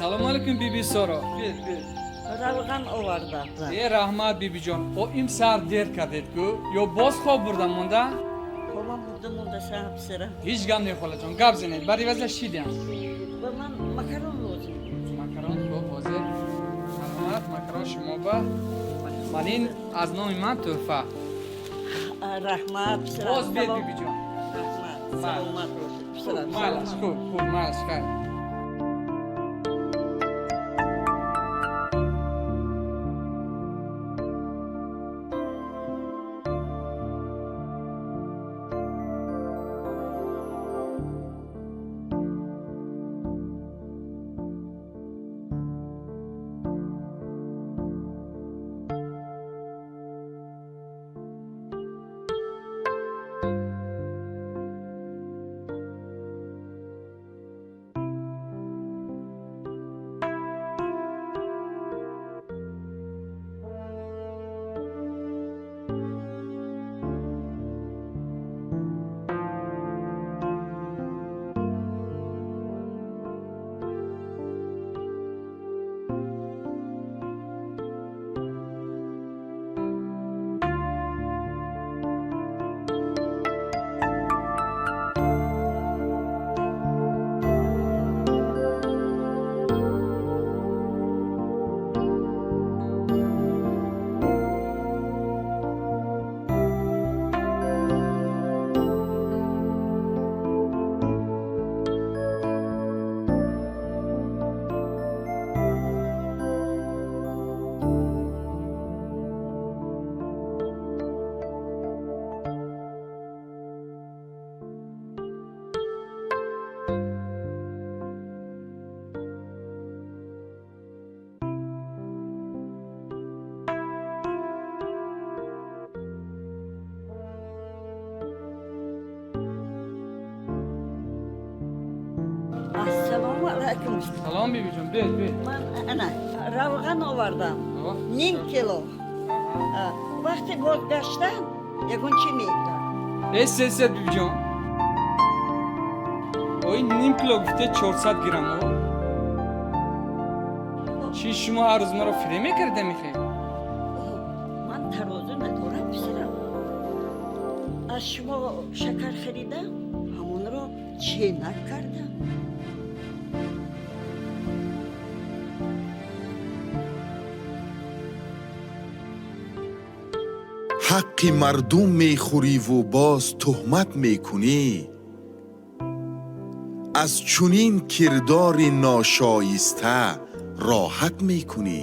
Салом алейкум, биби Соро. Бир, бир. Равған овардам. Э, раҳмат, бибиҷон. О, им сар дер кардед ку, ё боз хоб бурдам монда? Хобам бурда монда сам, писарам. Ҳеҷ гап не, холаҷон, гап занед, бари ваза шидам. Ба ман макарон лозим. Макарон, хуб, ҳозир. Марҳамат, макарон шумо ба. Ман ин аз номи ман тӯҳфа. Раҳмат, писарам. Боз бед, бибиҷон. Раҳмат, саломат бошед, писарам. Майлаш, хуб, хуб, майлаш, хайр. Ассалому алайкум. Салом, бибиҷон, бед, бед. Ман ана равған овардам. Ним кило. Вақте бозгаштам, ягон чӣ мегирам. Э, сесед, бибиҷон. Ой, ним кило гуфте, 400 грамм. О, чӣ, шумо ҳар рӯз маро фиреб мекарда мехе? Ман тарозу надорам, писарам. Аз шумо шакар харидам, ҳамонро ченак кардам. Ҳаққи мардум мехӯриву боз туҳмат мекунӣ, аз чунин кирдори ношоиста роҳат мекунӣ.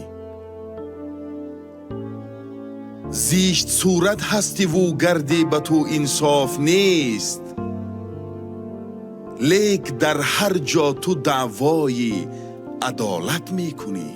Зишт сурат ҳастиву гардӣ ба ту инсоф нест, лек дар ҳар ҷо ту даъвои адолат мекунӣ.